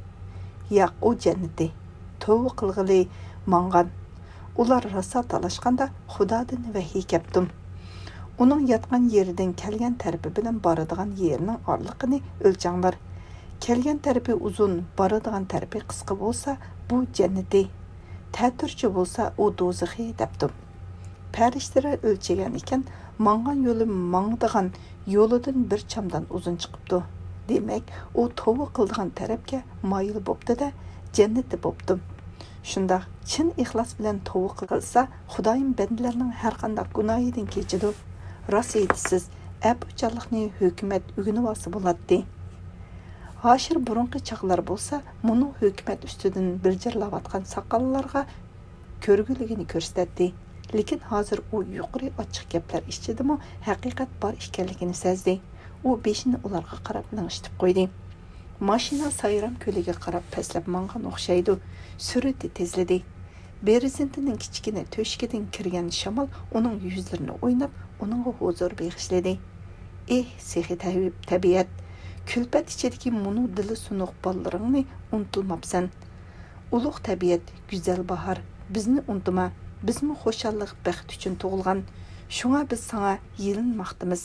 ياق، ئۇ جەننىتى. توۋا قىلغىلى ماڭغان. ئۇلار راسا تالاشقاندا خۇدادىن ۋەھىي كەپتۇ. ئۇنىڭ ياتقان يېرىدىن كەلگەن تەرىپى بىلەن بارىدىغان يېرىنىڭ ئارىلىقىنى ئۆلچەڭلار. كەلگەن تەرىپى ئۇزۇن، بارىدىغان تەرىپى قىسقا بولسا، بۇ جەننىتى. تەتۈرچە بولسا، ئۇ دوزىخى، دەپتۇ. پەرىشتىلەر ئۆلچىگەن ئىكەن، ماڭغان يولى ماڭىدىغان يولىدىن بىر چامدان ئۇزۇن چىقىپتۇ. دېمەك، ئۇ توۋا قىلىدىغان تەرەپكە مايىل بوپتۇ-دە، جەننىتى بوپتۇ. شۇنداق، چىن ئىخلاس بىلەن توۋا قىلسا، خۇدايىم بەندىلەرنىڭ ھەرقانداق گۇناھىدىن كېچىدۇ. راست ئېيتىسىز، ئەپۇچانلىقنى ھۆكۈمەت ئۆگىنىۋالسا بولاتتى. ھاشىر بۇرۇنقى چاغلار بولسا، مۇنۇ ھۆكۈمەت ئۈستىدىن بىرجىرلاۋاتقان ساقاللارغا كۆرگۈلۈكىنى كۆرسىتەتتى. لېكىن ھازىر ئۇ يۇقىرى ئاچچىق گەپلەر ئىچىدىمۇ ھەقىقەت بار ئىكەنلىكىنى سەزدى. ئۇ بېشىنى ئۇلارغا قاراپ لىڭشىتىپ قويدى. ماشىنا سايرام كۆلىگە قاراپ پەسلەپ ماڭغان ئوخشايدۇ. سۈرئىتى تېزلىدى. بېرېزېنتىنىڭ كىچىككىنە تۆشۈكىدىن كىرگەن شامال ئۇنىڭ يۈزلىرىنى ئويناپ، ئۇنىڭغا ھۇزۇر بېغىشلىدى. ئېھ، سېخىي تەبىئەت! كۈلپەت ئىچىدىكى مۇنۇ دىلى سۇنۇق بالىلىرىڭنى ئۇنتۇماپسەن. ئۇلۇغ تەبىئەت، گۈزەل باھار، بىزنى ئۇنتۇما، بىزمۇ خۇشاللىق، بەخت ئۈچۈن تۇغۇلغان. شۇڭا بىز ساڭا يېلىنماقتىمىز.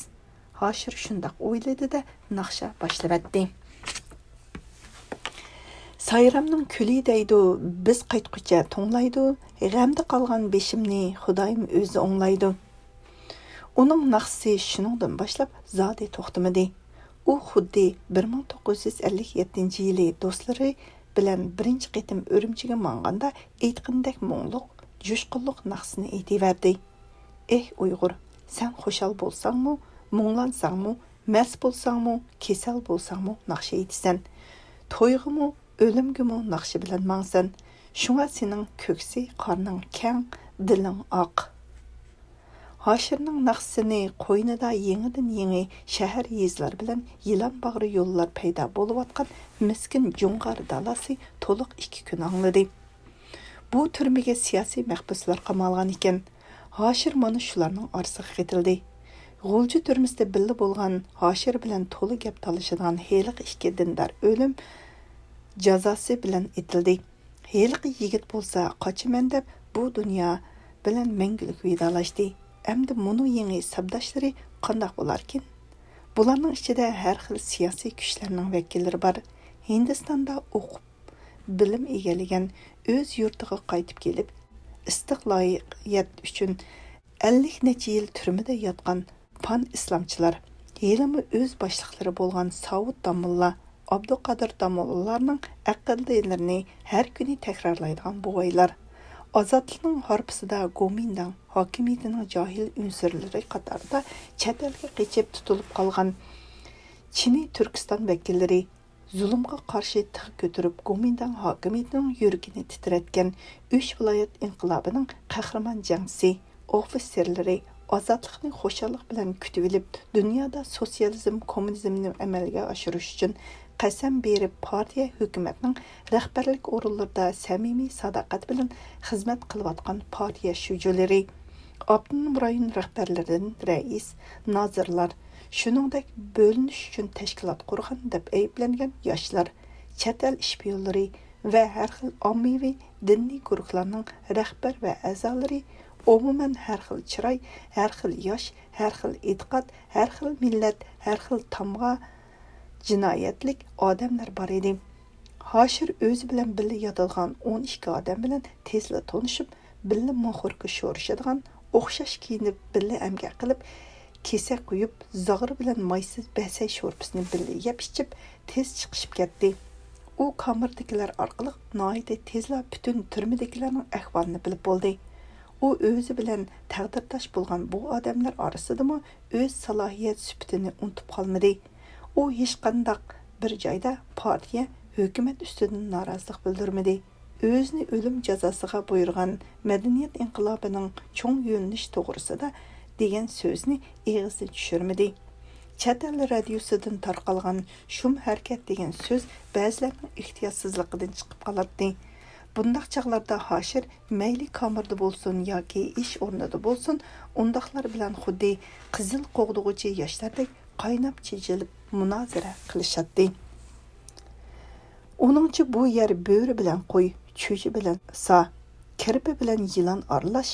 ھاشىر شۇنداق ئويلىدى-دە، ناخشا باشلىۋەتتى. سايرامنىڭ كۈلى دەيدۇ، بىز قايتقۇچە توڭلايدۇ، غەمدە قالغان بېشىمنى خۇدايىم ئۆزى ئوڭلايدۇ. ئۇنىڭ ناخشىسى شۇنىڭدىن باشلاپ زادى توختىمىدى. ئۇ خۇددى بىر مىڭ توققۇز يۈز ئەللىك يەتتىنچى يىلى دوستلىرى بىلەن بىرىنچى قېتىم ئۈرۈمچىگە ماڭغاندا ئېيتقىنىدەك مۇڭلۇق، جۇشقۇنلۇق ناخشىسىنى ئېيتىۋەردى. ئېھ ئۇيغۇر، سەن خۇشال بولساڭمۇ، مۇڭلانساڭمۇ، مەست بولساڭمۇ، كېسەل بولساڭمۇ ناخشا ئېيتىسەن. تويغىمۇ، ئۆلۈمگىمۇ ناخشا بىلەن ماڭىسەن. شۇڭا سېنىڭ كۆكسى، قارنىڭ كەڭ، دىلىڭ ئاق. ھاشىرنىڭ ناخشىسىنى قوينىدا يېڭىدىن يېڭى شەھەر يېزىلار بىلەن يىلان باغرى يوللار پەيدا بولۇۋاتقان مىسكىن جۇڭغار دالاسى تولۇق ئىككى كۈن ئاڭلىدى. بۇ تۈرمىگە سىياسىي مەھبۇسلار قامالغان ئىكەن. ھاشىر مانا شۇلارنىڭ ئارىسىغا قېتىلدى. غۇلجا تۈرمىسىدە بىللە بولغان ھاشىر بىلەن تولا گەپ تالىشىدىغان ھېلىقى ئىككى دىندار ئۆلۈم جازاسى بىلەن ئېتىلدى. ھېلىقى يىگىت بولسا قاچىمەن دەپ بۇ دۇنيا بىلەن مەڭگۈلۈك ۋىدالاشتى. ئەمدى مۇنۇ يېڭى سەپداشلىرى قانداق بولاركىن؟ بۇلارنىڭ ئىچىدە ھەر خىل سىياسىي كۈچلەرنىڭ ۋەكىللىرى بار. ھىندىستاندا ئوقۇپ، بىلىم ئىگىلىگەن، ئۆز يۇرتىغا قايتىپ كېلىپ، ئىستىقلالىيەت ئۈچۈن ئەللىك نەچچە يىل تۈرمىدە ياتقان پان ئىسلامچىلار، ھېلىمۇ ئۆز باشلىقلىرى بولغان ساۋۇت داموللا، ئابدۇقادىر داموللىلارنىڭ ئەقىدىلىرىنى ھەر كۈنى تەكرارلايدىغان بوۋايلار، ئازادلىقنىڭ ھارپىسىدا گومىنداڭ ھاكىمىيىتىنىڭ جاھىل ئۇنسۇرلىرى قاتارىدا چەت ئەلگە قېچىپ تۇتۇلۇپ قالغان چىنى تۈركىستان ۋەكىللىرى، زۇلۇمغا قارشى تىغ كۆتۈرۈپ، گومىنداڭ ھاكىمىيىتىنىڭ يۈرىكىنى تىترەتكەن ئۈچ ۋىلايەت ئىنقىلابىنىڭ قەھرىمان جەڭچىسى، ئوفىتسېرلىرى ئازادلىقنى خۇشاللىق بىلەن كۈتۈۋېلىپ، دۇنيادا سوتسىيالىزم، كوممۇنىزمنى ئەمەلگە ئاشۇرۇش ئۈچۈن قەسەم بېرىپ، پارتىيە، ھۆكۈمەتنىڭ رەھبەرلىك ئورۇنلىرىدا سەمىمىي، ساداقەت بىلەن خىزمەت قىلىۋاتقان پارتىيە شۇجىلىرى، ئاپتونوم رايون رەھبەرلىرىدىن رەئىس، نازىرلار، شۇنىڭدەك بۆلۈنۈش ئۈچۈن تەشكىلات قۇرغان دەپ ئەيىبلەنگەن ياشلار، چەت ئەل ئىشپىيونلىرى ۋە ھەر خىل ئاممىۋى دىنىي گۇرۇھلارنىڭ رەھبەر ۋە ئەزالىرى، ئومۇمەن ھەر خىل چىراي، ھەر خىل ياش، ھەر خىل ئېتىقاد، ھەر خىل مىللەت، ھەر خىل تامغا جىنايەتلىك ئادەملەر بار ئىدى. ھاشىر ئۆزى بىلەن بىللە ياتىدىغان ئون ئىككى ئادەم بىلەن تېزلا تونۇشۇپ، بىللە مۇخوركا شورىشىدىغان، ئوخشاش كىيىنىپ، بىللە ئەمگەك قىلىپ، كېسەك قويۇپ، زاغرا بىلەن مايسىز بەسەي شورپىسىنى بىللە يەپ ئىچىپ، تېز چىقىشىپ كەتتى. ئۇ كامېردىكىلەر ئارقىلىق ناھايىتى تېزلا پۈتۈن تۈرمىدىكىلەرنىڭ ئەھۋالىنى بىلىپ بولدى. ئۇ ئۆزى بىلەن تەقدىرداش بولغان بۇ ئادەملەر ئارىسىدىمۇ ئۆز سالاھىيەت سۈپىتىنى ئۇنتۇپ قالمىدى. ئۇ ھېچقانداق بىر جايدا پارتىيە، ھۆكۈمەت ئۈستىدىن نارازىلىق بىلدۈرمىدى. ئۆزىنى ئۆلۈم جازاسىغا بۇيرۇغان مەدەنىيەت ئىنقىلابىنىڭ چوڭ يۆنىلىش توغرىسىدا دېگەن سۆزنى ئېغىزدىن چۈشۈرمىدى. چەت ئەل رادىيوسىدىن تارقالغان شۇم ھەرىكەت دېگەن سۆز بەزىلەرنىڭ ئېھتىياتسىزلىقىدىن چىقىپ قالاتتى. بۇنداق چاغلاردا ھاشىر مەيلى كامېردا بولسۇن ياكى ئىش ئورنىدا بولسۇن، ئۇنداقلار بىلەن خۇددى قىزىل قوغدىغۇچى ياشلاردەك قايناپ چېچىلىپ مۇنازىرە قىلىشاتتى. ئۇنىڭچە بۇ يەر بۆرە بىلەن قوي، چۈجە بىلەن سا، كىرپە بىلەن يىلان ئارىلاش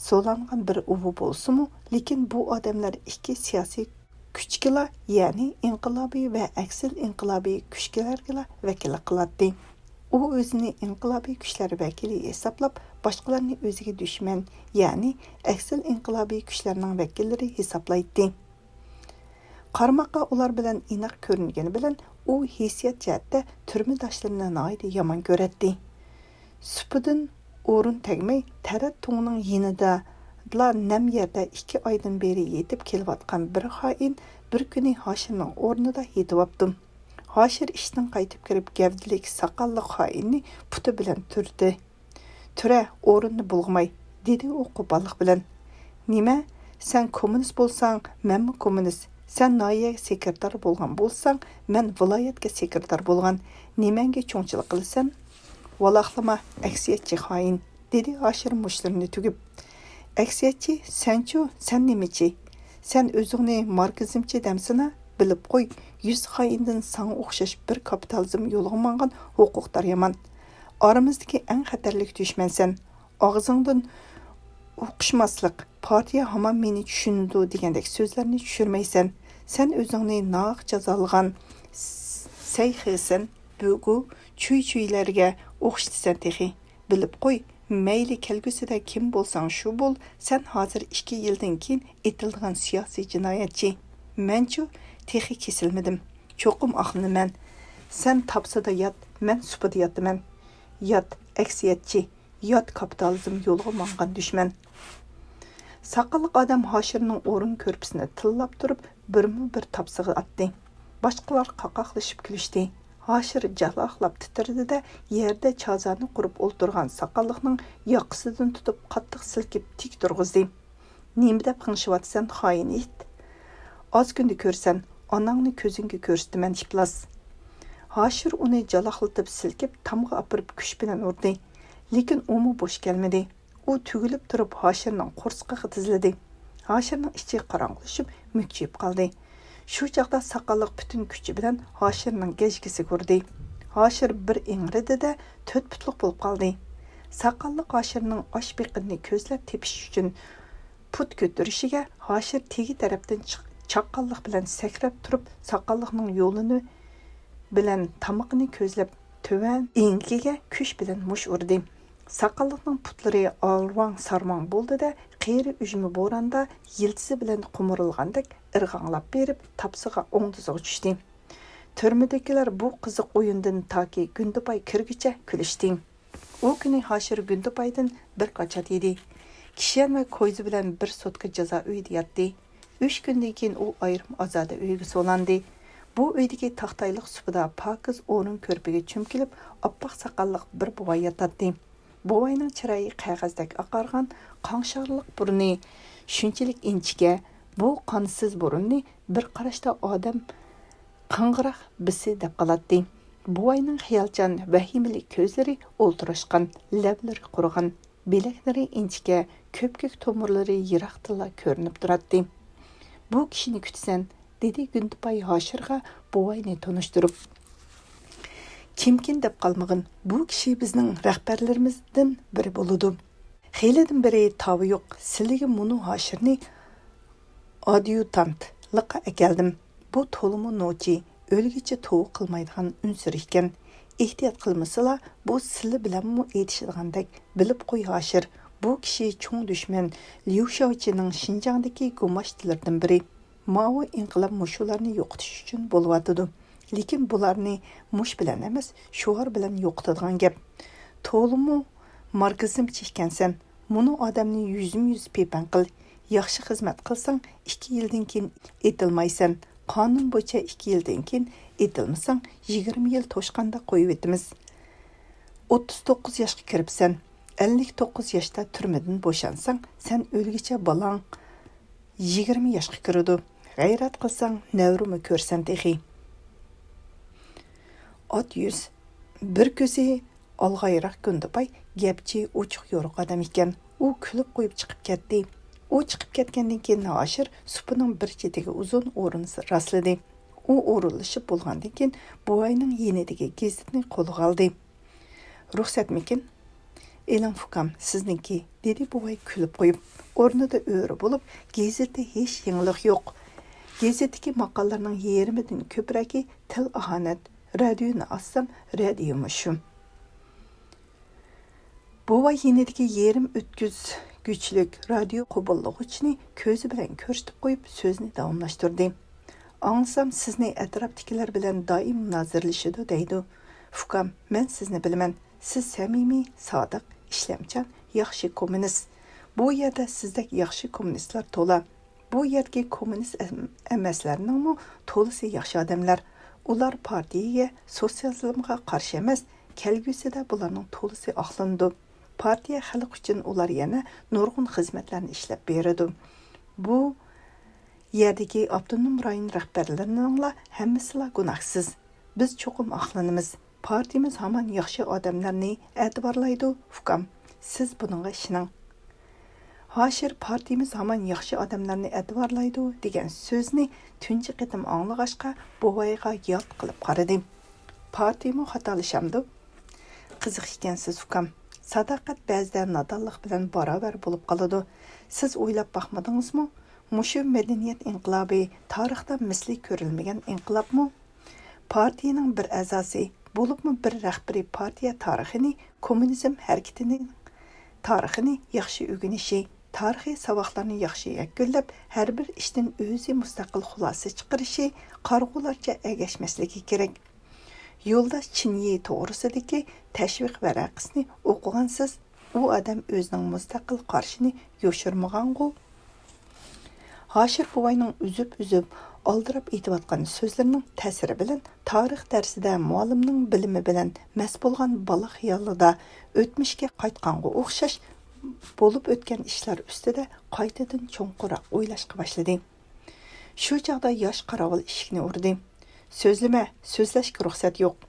سولانغان بىر ئۇۋا بولسىمۇ، لېكىن بۇ ئادەملەر ئىككى سىياسىي كۈچكىلا، يەنى ئىنقىلابىي ۋە ئەكسىل ئىنقىلابىي كۈچكىلەرگىلا ۋەكىللىك قىلاتتى. ئۇ ئۆزىنى ئىنقىلابىي كۈچلەر ۋەكىلى ھېسابلاپ، باشقىلارنى ئۆزىگە دۈشمەن، يەنى ئەكسىل ئىنقىلابىي كۈچلەرنىڭ ۋەكىللىرى ھېسابلايتتى. قارىماققا ئۇلار بىلەن ئىناق كۆرۈنگىنى بىلەن ئۇ ھېسسىيات جەھەتتە تۈرمىداشلىرىنى ناھايىتى يامان كۆرەتتى. سۇپىدىن ئورۇن تەگمەي، تەرەت تۇڭىنىڭ يېنىدىلا نەم يەردە ئىككى ئايدىن بېرى يېتىپ كېلىۋاتقان بىر خائىن بىر كۈنى ھاشىرنىڭ ئورنىدا يېتىۋاپتۇ. ھاشىر ئىشتىن قايتىپ كىرىپ، گەۋدىلىك ساقاللىق خائىننى پۇتى بىلەن تۈردى. «تۈرە، ئورۇننى بۇلغىماي!» دېدى ئۇ قوپاللىق بىلەن. «نېمە؟ سەن كوممۇنىست بولساڭ، مەنمۇ كوممۇنىست. سەن ناھىيەگە سېكرېتار بولغان بولساڭ، مەن ۋىلايەتكە سېكرېتار بولغان. نېمەڭگە چوڭچىلىق قىلىسەن؟» «ۋالاقلىما، ئەكسىيەتچى خائىن!» دېدى ھاشىر مۇشتلىرىنى تۈگۈپ. «ئەكسىيەتچى سەنچۇ، سەن نېمىچى؟ سەن ئۆزۈڭنى ماركسىزمچى دەمسىنا؟ بىلىپ قوي، يۈز خائىندىن ساڭا ئوخشاش بىر كاپىتالىزم يولىغا ماڭغان ھوقۇقدار يامان. ئارىمىزدىكى ئەڭ خەتەرلىك دۈشمەن سەن. ئاغزىڭدىن ئۇقۇشماسلىق، پارتىيە ھامان مېنى چۈشىنىدۇ دېگەندەك سۆزلەرنى چۈشۈرمەيسەن. سەن ئۆزۈڭنى ناھەق جازالىغان سەي خېسەن، بۆگۇ، چۈي چۈيلەرگە ئوخشىتىسەن تېخى. بىلىپ قوي، مەيلى كەلگۈسىدە كىم بولساڭ شۇ بول، سەن ھازىر ئىككى يىلدىن كېيىن ئېتىلىدىغان سىياسىي جىنايەتچى. مەنچۇ، تېخى كېسىلمىدىم. چوقۇم ئاقلىنىمەن. سەن تاپسىدا يات، مەن سۇپىدا ياتىمەن. يات، ئەكسىيەتچى. يات، كاپىتالىزم يولىغا ماڭغان دۈشمەن.» ساقاللىق ئادەم ھاشىرنىڭ ئورۇن كۆرپىسىنى تىللاپ تۇرۇپ، بىرمۇ بىر تاپسىغا ئاتتى. باشقىلار قاقاقلىشىپ كۈلۈشتى. ھاشىر جالاقلاپ تىترىدى-دە، يەردە چازانى قۇرۇپ ئولتۇرغان ساقاللىقنىڭ ياقىسىدىن تۇتۇپ، قاتتىق سىلكىپ تىك تۇرغۇزدى. «نېمە دەپ غىڭشىۋاتىسەن، خائىن ئىت؟ ئاز كۈندە كۆرسەن، ئاناڭنى كۆزۈڭگە كۆرسىتىمەن، ئىپلاس!» ھاشىر ئۇنى جالاقلىتىپ سىلكىپ، تامغا ئاپىرىپ كۈچ بىلەن ئۇردى. لېكىن ئۇمۇ بوش كەلمىدى. ئۇ تۈگۈلۈپ تۇرۇپ ھاشىرنىڭ قورسىقىغا تىزلىدى. ھاشىرنىڭ ئىچى قاراڭغۇلىشىپ، مۈكچىيىپ قالدى. شۇ چاغدا ساقاللىق پۈتۈن كۈچى بىلەن ھاشىرنىڭ گەجگىسىگە ئۇردى. ھاشىر بىر ئىڭرىدى-دە، تۆت پۇتلۇق بولۇپ قالدى. ساقاللىق ھاشىرنىڭ ئاش بېقىنىنى كۆزلەپ تېپىش ئۈچۈن پۇت كۆتۈرۈشىگە، ھاشىر تېگى تەرەپتىن چىق-، چاققانلىق بىلەن سەكرەپ تۇرۇپ، ساقاللىقنىڭ يولىنى بىلەن تامىقىنى كۆزلەپ، تۆۋەن ئېڭىكىگە كۈچ بىلەن مۇش ئۇردى. ساقاللىقنىڭ پۇتلىرى ئالۋاڭ-سارۋاڭ بولدى-دە، قېرى ئۈجمە بوراندا يىلتىزى بىلەن قومۇرۇلغاندەك ئىرغاڭلاپ بېرىپ، تاپسىغا ئوڭدىسىغا چۈشتى. تۈرمىدىكىلەر بۇ قىزىق ئويۇندىن تاكى گۈندىپاي كىرگۈچە كۈلۈشتى. ئۇ كۈنى ھاشىر گۈندىپايدىن بىر قاچات يېدى. كىشەن ۋە كويزا بىلەن بىر سوتكا جازا ئۆيىدە ياتتى. ئۈچ كۈندىن كېيىن ئۇ ئايرىم ئازادە ئۆيىگە سولانىدى. بۇ ئۆيدىكى تاختايلىق سۇپىدا پاكىز ئورۇن كۆرپىگە چۆمكىلىپ، ئاپئاق ساقاللىق بىر بوۋاي ياتاتتى. بوۋاينىڭ چىرايى قەغەزدەك ئاقارغان، قاڭشارلىق بۇرنى شۇنچىلىك ئىنچىكە، بۇ قانسىز بۇرۇننى بىر قاراشتا ئادەم قاڭغىراق بىسى دەپ قالاتتى. بوۋاينىڭ خىيالچان، ۋەھىمىلىك كۆزلىرى ئولتۇراشقان، لەۋلىرى قۇرۇغان، بىلەكلىرى ئىنچىكە، كۆپكۆك تومۇرلىرى يىراقتىنلا كۆرۈنۈپ تۇراتتى. «بۇ كىشىنى كۈتىسەن»، دېدى گۈندىپاي ھاشىرغا بوۋاينى تونۇشتۇرۇپ. «كىمكىن دەپ قالمىغىن، بۇ كىشى بىزنىڭ رەھبەرلىرىمىزدىن بىرى بولىدۇ.» «خېلىدىن بېرى تاۋى يوق، سىلىگە مۇنۇ ھاشىرنى ئاديۇتانتلىققا ئەكەلدىم. بۇ تولىمۇ نوچى، ئۆلگىچە توۋا قىلمايدىغان ئۈنسىرى ئىكەن. ئېھتىيات قىلمىسىلا، بۇ سىلى بىلەنمۇ ئېتىشىدىغاندەك. بىلىپ قوي، ھاشىر، بۇ كىشى چوڭ دۈشمەن ليۇ شياۋچىنىڭ شىنجاڭدىكى گۇماشتىلىرىدىن بىرى. ماۋۇ ئىنقىلاب مۇشۇلارنى يوقىتىش ئۈچۈن بولۇۋاتىدۇ. لېكىن بۇلارنى مۇش بىلەن ئەمەس، شوئار بىلەن يوقىتىدىغان گەپ. تولىمۇ ماركسىزمچى ئىكەنسەن. مۇنۇ ئادەمنى يۈزمۇ يۈز پىپەڭ قىل. ياخشى خىزمەت قىلساڭ، ئىككى يىلدىن كېيىن ئېتىلمايسەن. قانۇن بويىچە ئىككى يىلدىن كېيىن ئېتىلمىساڭ، يىگىرمە يىل توشقاندا قويۇۋېتىمىز. ئوتتۇز توققۇز ياشقا كىرىپسەن، ئەللىك توققۇز ياشتا تۈرمىدىن بوشانساڭ، سەن ئۆلگۈچە بالاڭ يىگىرمە ياشقا كىرىدۇ. غەيرەت قىلساڭ، نەۋرىمۇ كۆرسەن تېخى. ئات يۈز. بىر كۆزى ئالغايراق گۇندىپاي گەپچى، ئوچۇق يورۇق ئادەم ئىكەن. ئۇ كۈلۈپ قويۇپ چىقىپ كەتتى. ئۇ چىقىپ كەتكەندىن كېيىن ھاشىر سۇپىنىڭ بىر چېتىگە ئۇزۇن ئورۇن راسلىدى. ئۇ ئورۇنلىشىپ بولغاندىن كېيىن بوۋاينىڭ يېنىدىكى گېزىتنى قولىغا ئالدى. رۇخسەتمىكىن؟ ئېلىڭ ئۇكام، سىزنىڭكى، دېدى بوۋاي كۈلۈپ قويۇپ. ئورنىدا ئۆرە بولۇپ، گېزىتتە ھېچ يېڭىلىق يوق. گېزىتتىكى ماقالىلەرنىڭ يېرىمىدىن كۆپرەكى تىل ئاھانەت. رادىيونى ئاچسام، رادىيومۇ شۇ. بوۋاي يېنىدىكى يېرىم ئۆتكۈزگۈچلۈك رادىيو قوبۇللىغۇچىنى كۆزى بىلەن كۆرسىتىپ قويۇپ، سۆزىنى داۋاملاشتۇردى. ئاڭلىسام، سىزنى ئەتراپتىكىلەر بىلەن دائىم مۇنازىرىلىشىدۇ دەيدۇ. ئۇكام، مەن سىزنى بىلىمەن. سىز سەمىمىي، سادىق، ئىشلەمچان، ياخشى كوممۇنىست. بۇ يەردە سىزدەك ياخشى كوممۇنىستلار تولا. بۇ يەردىكى كوممۇنىست ئەم-، ئەمەسلەرنىڭمۇ تولىسى ياخشى ئادەملەر. ئۇلار پارتىيەگە، سوتسىيالىزمغا قارشى ئەمەس، كەلگۈسىدە بۇلارنىڭ تولىسى ئاقلىنىدۇ. پارتىيە، خەلق ئۈچۈن ئۇلار يەنە نۇرغۇن خىزمەتلەرنى ئىشلەپ بېرىدۇ. بۇ يەردىكى ئاپتونوم رايون رەھبەرلىرىنىڭلا ھەممىسىلا گۇناھسىز. بىز چوقۇم ئاقلىنىمىز. پارتىيىمىز ھامان ياخشى ئادەملەرنى ئەتىۋارلايدۇ، ئۇكام. سىز بۇنىڭغا ئىشىنىڭ. ھاشىر «پارتىيىمىز ھامان ياخشى ئادەملەرنى ئەتىۋارلايدۇ» دېگەن سۆزنى تۇنجى قېتىم ئاڭلىغاچقا، بوۋايغا يالت قىلىپ قارىدى. پارتىيىمۇ خاتالىشامدۇ؟ قىزىق ئىكەنسىز، ئۇكام. ساداقەت بەزىدە نادانلىق بىلەن باراۋەر بولۇپ قالىدۇ. سىز ئويلاپ باقمىدىڭىزمۇ؟ مۇشۇ مەدەنىيەت ئىنقىلابى تارىختا مىسلى كۆرۈلمىگەن ئىنقىلابمۇ؟ پارتىيىنىڭ بىر ئەزاسى، بولۇپمۇ بىر رەھبىرى پارتىيە تارىخىنى، كوممۇنىزم ھەرىكىتىنىڭ تارىخىنى ياخشى ئۆگىنىشى، تارىخىي ساۋاقلارنى ياخشى يەكۈنلەپ، ھەر بىر ئىشتىن ئۆزى مۇستەقىل خۇلاسە چىقىرىشى، قارىغۇلارچە ئەگەشمەسلىكى كېرەك. يولداش چىن يى توغرىسىدىكى تەشۋىق ۋەرەقىسىنى ئوقۇغانسىز؟ ئۇ ئادەم ئۆزىنىڭ مۇستەقىل قارىشىنى يوشۇرمىغانغۇ؟ ھاشىر بوۋاينىڭ ئۈزۈپ-ئۈزۈپ، ئالدىراپ ئېيتىۋاتقان سۆزلىرىنىڭ تەسىرى بىلەن تارىخ دەرسىدە مۇئەللىمنىڭ بىلىمى بىلەن مەست بولغان بالا خىيالىدا ئۆتمۈشكە قايتقانغا ئوخشاش، بولۇپ ئۆتكەن ئىشلار ئۈستىدە قايتىدىن چوڭقۇرراق ئويلاشقا باشلىدى. شۇ چاغدا ياش قاراۋۇل ئىشىكنى ئۇردى. «سۆزلىمە، سۆزلەشكە رۇخسەت يوق.»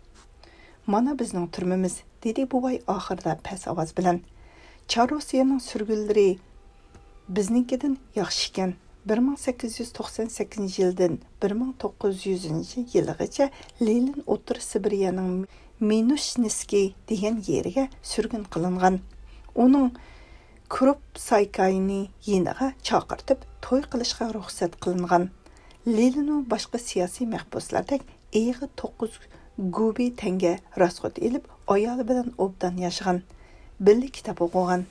«مانا بىزنىڭ تۈرمىمىز»، دېدى بوۋاي ئاخىرىدا پەس ئاۋاز بىلەن. «چار روسىيەنىڭ سۈرگۈنلىرى بىزنىڭكىدىن ياخشى ئىكەن.» بىر مىڭ سەككىز يۈز توقسان سەككىزىنچى يىلدىن بىر مىڭ توققۇز يۈزىنچى يىلىغىچە لېنىن ئوتتۇرا سىبىرىيەنىڭ مىنۇشنىسكىي دېگەن يېرىگە سۈرگۈن قىلىنغان. ئۇنىڭ كروپسايكاينى يېنىغا چاقىرتىپ توي قىلىشقا رۇخسەت قىلىنغان. لېنىنمۇ باشقا سىياسىي مەھبۇسلاردەك ئېيىغا توققۇز گۇبى تەڭگە راسخوت ئېلىپ، ئايالى بىلەن ئوبدان ياشىغان. بىللە كىتاب ئوقۇغان.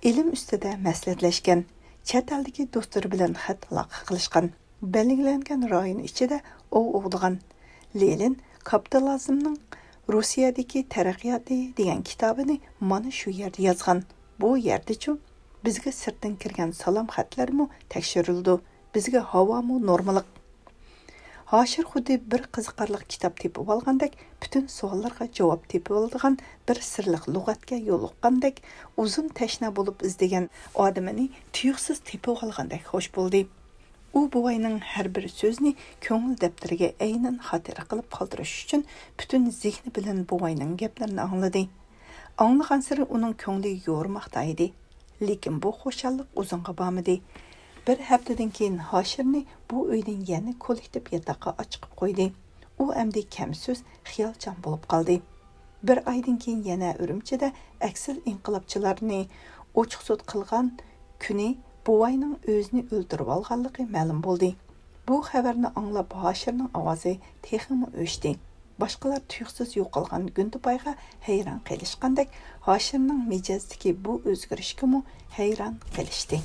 ئىلىم ئۈستىدە مەسلىھەتلەشكەن. چەت ئەلدىكى دوستلىرى بىلەن خەت ئالاقە قىلىشقان. بەلگىلەنگەن رايون ئىچىدە ئوۋ ئوۋلىغان. لېنىن «كاپىتالىزمنىڭ روسىيەدىكى تەرەققىياتى» دېگەن كىتابىنى مانا شۇ يەردە يازغان. بۇ يەردىچۇ؟ بىزگە سىرتتىن كىرگەن سالام خەتلەرمۇ تەكشۈرۈلىدۇ. بىزگە ھاۋامۇ نورمىلىق. ھاشىر خۇددى بىر قىزىقارلىق كىتاب تېپىۋالغاندەك، پۈتۈن سوئاللارغا جاۋاب تېپىۋالىدىغان بىر سىرلىق لۇغەتكە يولۇققاندەك، ئۇزۇن تەشنا بولۇپ ئىزدىگەن ئادىمىنى تۇيۇقسىز تېپىۋالغاندەك خوش بولدى. ئۇ بوۋاينىڭ ھەر بىر سۆزىنى كۆڭۈل دەپتىرىگە ئەينەن خاتىرە قىلىپ قالدۇرۇش ئۈچۈن پۈتۈن زېھنى بىلەن بوۋاينىڭ گەپلىرىنى ئاڭلىدى. ئاڭلىغانسېرى ئۇنىڭ كۆڭلى يورۇماقتا ئىدى. لېكىن بۇ خۇشاللىق ئۇزۇنغا بارمىدى. بىر ھەپتىدىن كېيىن ھاشىرنى بۇ ئۆيدىن يەنە كوللېكتىپ ياتاققا ئاچىقىپ قويدى. ئۇ ئەمدى كەمسۆز، خىيالچان بولۇپ قالدى. بىر ئايدىن كېيىن يەنە ئۈرۈمچىدە ئەكسىل ئىنقىلابچىلارنى ئوچۇق سوت قىلغان كۈنى بوۋاينىڭ ئۆزىنى ئۆلتۈرۈۋالغانلىقى مەلۇم بولدى. بۇ خەۋەرنى ئاڭلاپ ھاشىرنىڭ ئاۋازى تېخىمۇ ئۆچتى. باشقىلار تۇيۇقسىز يوقالغان گۈندىپايغا ھەيران قېلىشقاندەك، ھاشىرنىڭ مىجەزىدىكى بۇ ئۆزگىرىشكىمۇ ھەيران قېلىشتى.